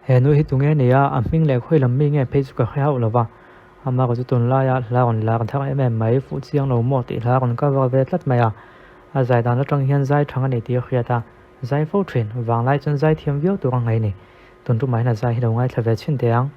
He nu hi tunge a nia, a hming leh khawi lam mi nge phei chu ka hre hauh lo va. Amah ka chu tunlaia hla rawn lar thar em em mai, fuh chiang lo maw tih hla rawn cover ve tlat mai a. A zai dan atang hian zai thang a ni tih a hriat a, zai fo thin, vanglai chuan zai thiam viau tur a ngaih a ni. Tun tumah hian a zai hi lo ngaithla ve chhin teh ang.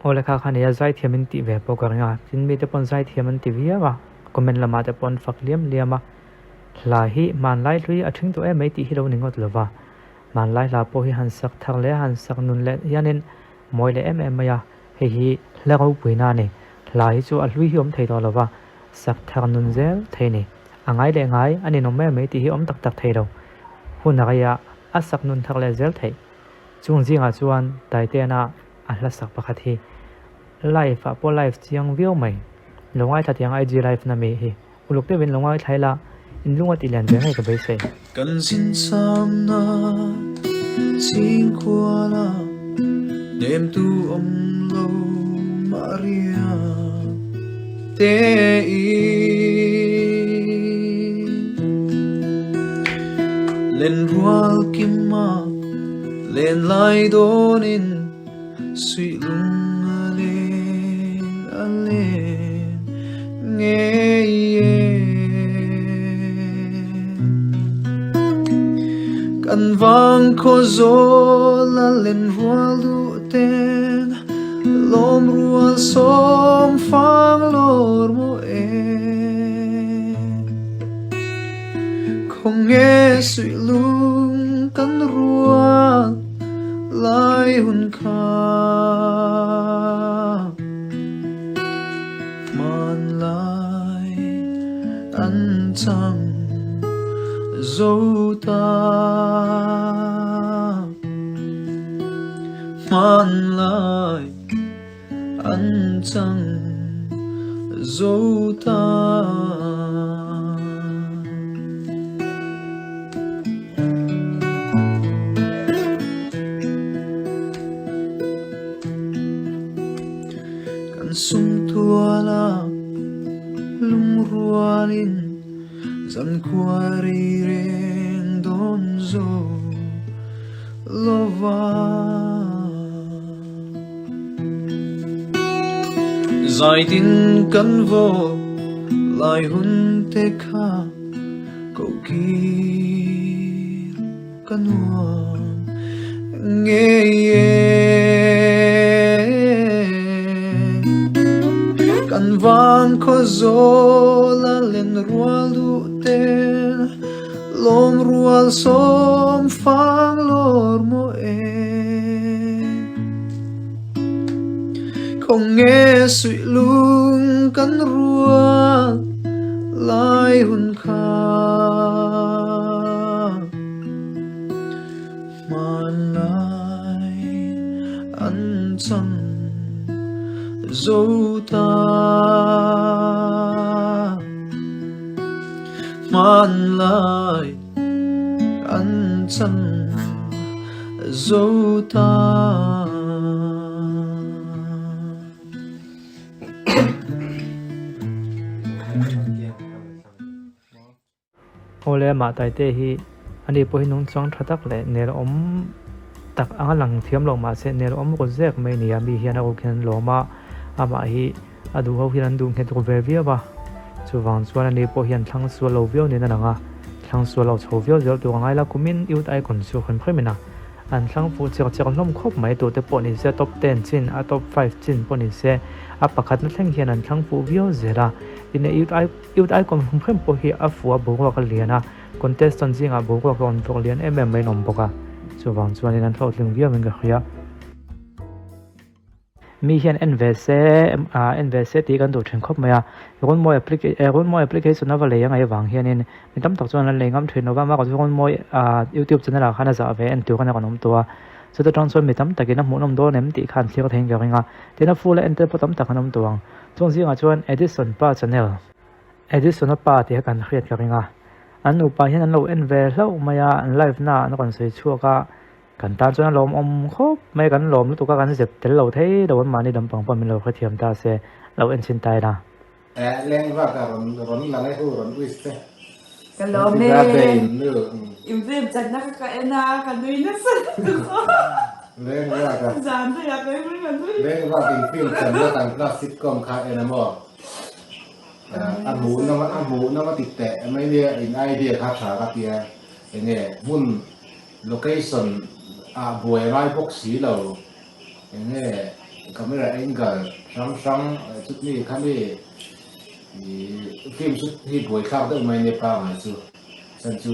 Aw lekha kha nia zaithiam in tih ve pawh ka ring a, tin mite pawn zaithiam an ti viau a, comment lamah te pawh an fak liam liam a, hla hi hmanlai hlui a thing tawh em mai tih hi lo ni ngawt lo va, hmanlai hla pawh hi han sak thar leh han sak nun leh hianin mawi leh em em mai a, hei hi hla ropuina a ni, hla hi chu a hlui hi awm thei tawh lo va, sak thar nun zel thei a ni, a ngai leh ngai a ninawm em mai tih hi awm tak tak thei lo, hun a reiah a sak nun thar leh zel theih. Chung zingah chuan Taitena a hla sak pakhat hi live ah pawh live chiang viau mai. Lo ngaithla tiang IG live na mi hi uluk deuhin lo ngaithla ila in lung a tih lian ve ngei ka beisei. Kan zin samna chhingkhuala hnemtu awm lo Maria te i Lenrual kima Len lai dawnin suih lung a len a len ngei e. Kan vang khaw zawl a len rual duh ten lawm rual sawm fang lawr maw e. Khawnge suih lung kan rual lai hun kha Hmanlai an chang zo ta Hmanlai an chang zo ta. Kan sum tuala lungrualin zankhua rei reng dawn zo lova. Zaitin kan vaw lai hun te kha ko kir ka nuam ngei e. Kan vang khaw zawl a len rual duh ten lawm rual sawm fang lawr maw e. Khawnge suih lung kan rual lai hun kha Hmanlai an chang zo ta Hmanlai an chan zo ta. Awle amah Taite hi ani pawh hi nungchang tha tak leh nel awm tak anga lang thiam lo mahse nel awm rawt zek mai a ni a, mi hian a ruk hian an lawm a, amah hi A duh ho hian an duh nghet ruk ve viau a, chuvang chuan ani pawh hian thlang sual lo viau niin a lang a, thlang sual lo chho viau zel tur a ngai la, kumin Youth Icon chu hrim hrimin a An thlang fuh chek chek hlawm khawp mai tute pawh ni se top ten chin a top five chin pawh ni se a pakhatna thleng hian an thlang fuh viau zel a. Tin a youth youth icon hum hrem pawh hi a fuh a boruak a lian a, contestant zingah boruak a rawn vawk lian em em mai an awm bawk a, chuvang chuanin an hlawhtling viau in ka hria. Mi hian en ve se ah en ve se tih kan duh thin khawp mai a, Runmawi applica eh Runmawi application a va lei angai avang hianin mi tam tak chuan an lei ngam thin lo va, mahka chu Runmawi ah youtube channel ah khan a zah ve en tur a rawn awm tawh a, chuta tang chuan mi tam takin a hmuhnawm dawn em tih kha an thlir theiin ka ring a, tin a full a en te pawh tam tak an awm tawh ang, chung zingah chuan Edison pa channel. Edison-a pa tih a kan hriat ka ring a, an nupa hian an lo en ve hlauh mai a, an live na ah an rawn sawi chhuak a, Kan tan chuan a lawmawm khawp mai, kan lawm lutuk a, kan zep tel lo thei lo an mahni lampang pawh min lo hrethiam ta se, lo en chhin ta ila. Eh leng vak a rawn rawn lang e hu rawn wish te. Ka lawm Happy e. birthday in nu. In film chatna kha ka en a, ka nui nasa lutuk aw. Leng vak a. Zan rei ah ka en ka nui. Leng vak in film channa kan class sitcom kha en a maw. A hmuhnawm a hmuhnawm a ti teh mai nia in idea kha tha ka tia enge hmun Location ah buai ngai bawk si lo, enge camera angle hrang hrang chutmi khami ih film chu hi buai thlak deuh mai nia pangai chu chhan chu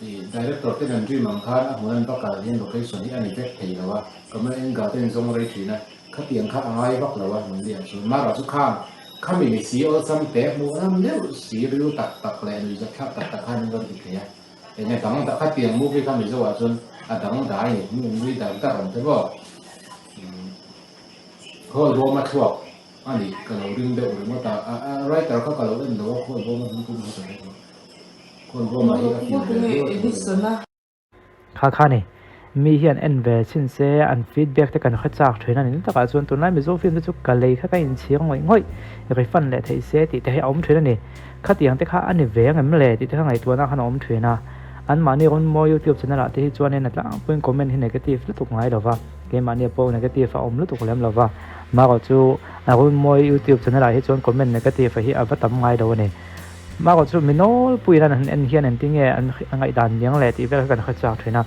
ih director ten an dream ang khan a hmun an va kal hian location hi a ni vek thei lo a, camera angle ten zawng rei thin a, khatiang kha a ngai vak lo a hmun lian chu mara chu khang khami ni si awlsam te hmuh ram deuh si ril tak tak leh nuihzat thlak tak tak khan an rawn ti thei a. Enge dang dah khatiang movie kha Mizo ah chuan a dang dai ni nui dar dar awm te maw khawl bawm a thluak a nih ka lo ring deuh ringawt a a writer kha ka lo en lo a khawl bawm a hming pum hi ka hre lo khawl bawm ah hi a feel ve viau a chu. Kha kha ni mi hian en ve chhin se an feedback te kan hre chak thin a ni takah chuan tunlai Mizo film te chu ka lei kha ka inchhir ngawih ngawih refund leh theih se tih te hi a awm thin a ni. Khatiang te kha a ni ve ang em le tih te kha ngaihtuahna khan a awm thin a, anmahni rawn mawi youtube channel ah te hi chuanin a tlangpuiin comment hi negative lutuk ngai lo va, keimahni pawh negative a awm lutuk lem lo va, marawh chu a rawn mawi youtube channel ah hi chuan comment negative a hi a va tam ngai lo a ni. Marawh chu mi nawlpuiin an han en hian engtinge an ngaihdan niang le tih vel kha kan hre chak thin a.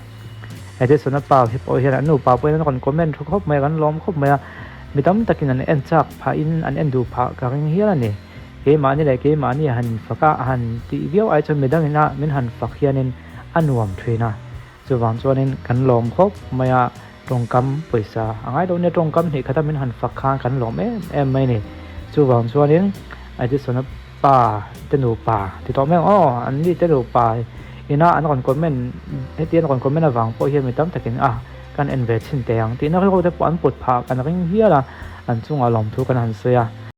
Edison-a pa hi pawh hian an nupa pawhin an rawn comment thu khawp mai a, kan lawm khawp mai a, mi tam takin an en chak phahin an en duh phah ka ring hial a ni. Keimahni leh keimahni han fak a, han tih viau ai chuan midang ina min han fak hianin a nuam thin a. Chuvang chuanin kan lawm khawp mai a, tawngkam pawisa a ngai lo nia, tawngkam hnih khata min han fak khan kan lawm em em mai a ni. Chuvang chuanin Edison-a pa te nupa ti tawh mai ang aw, an ni te nupa ina an rawn comment heti an rawn comment avang pawh hian mi tam takin a kan en ve chhin teh ang tihna rilru te pawh an put phah kan ring hial a, an chungah lawmthu kan han sawi a.